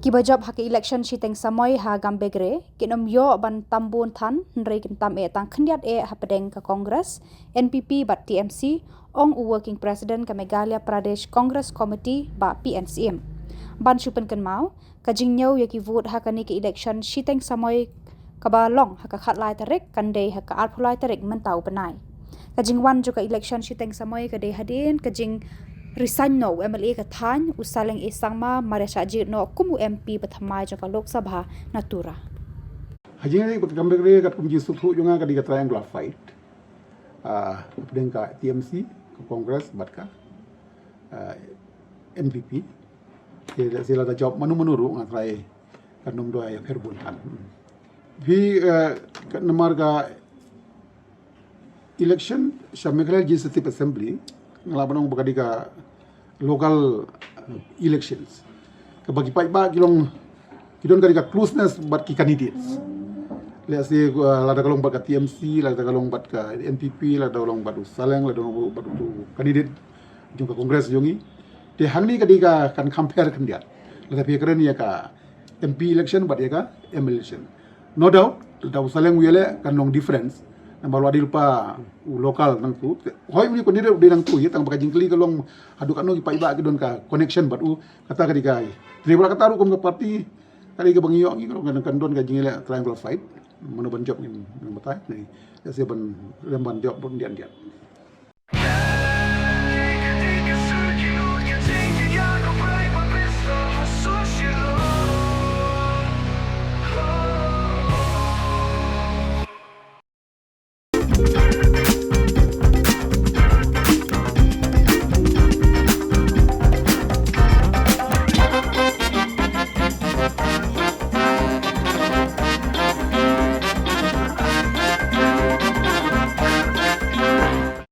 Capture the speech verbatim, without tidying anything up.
Kiba jop ha ka election shiteng samoi ha Gambegre kin ym ïoh ban tam bun than, hynrei kin tam eh tang khyndiat eh hapdeng ka Congress, N P P bad T M C, ong u Working President ka Meghalaya Pradesh Congress Committee, Bah P N Syiem. Ban shu pynkynmaw, ka jingñiew ïa ki vote ha kane ka election shiteng samoi kaba long ha ka khatlai tarik kan dei ha ka arphew lai tarik mynta u bnai. Ka jingwan jong ka election shiteng samoi ka dei hadien ka jingresign noh u M L A ka thaiñ, u Saleng A Sangma, mar ïa shah jied noh kum u M P ba thymmai jong ka Lok Sabha na Tura. Ha jingïaleh bad ka Gambegre, katkum jingsngewthuh jong nga, ka dei ka triangular fight. Ah, hapdeng ka T M C, ka Congress bad ka, ah, N P P. Te lehse lada jop mano mano ruh, nga trai kan ym duh ïapher bun than. Phi, ah, ka namar ka election sha Meghalaya Legislative Assembly, nga lah ban ong ba ka dei ka local, uh, elections. Kaba ki paidbah ki long, ki don ka dei ka closeness bad ki candidates. Lehse, uh, lada ka long bad ka T M C, lada ka long bad ka N P P, lada ka long bad u Saleng, lada ka long bad u candidate jong ka Congress jong ngi. Te hangne ka dei ka kan compare khyndiat. Lada phi kren ïa ka M P election bad ïa ka M L A election. No doubt, lada u Saleng u ïaleh kan long difference. Namar u dei lypa u local nangtu. Hooid, uni u candidate u dei nangtu, ïa, tang ba ka jingkylli ka long haduh katno ki paidbah ki don ka connection bad u, kata ka dei ka. Te wat la kata ruh kum ka party, ka dei kaba ngi ïoh ngi ka long kan don ka jingïaleh triangular fight. Mano ban jop ngim nang batai. Ngi lehse ban, lem ban jop ban diat diat.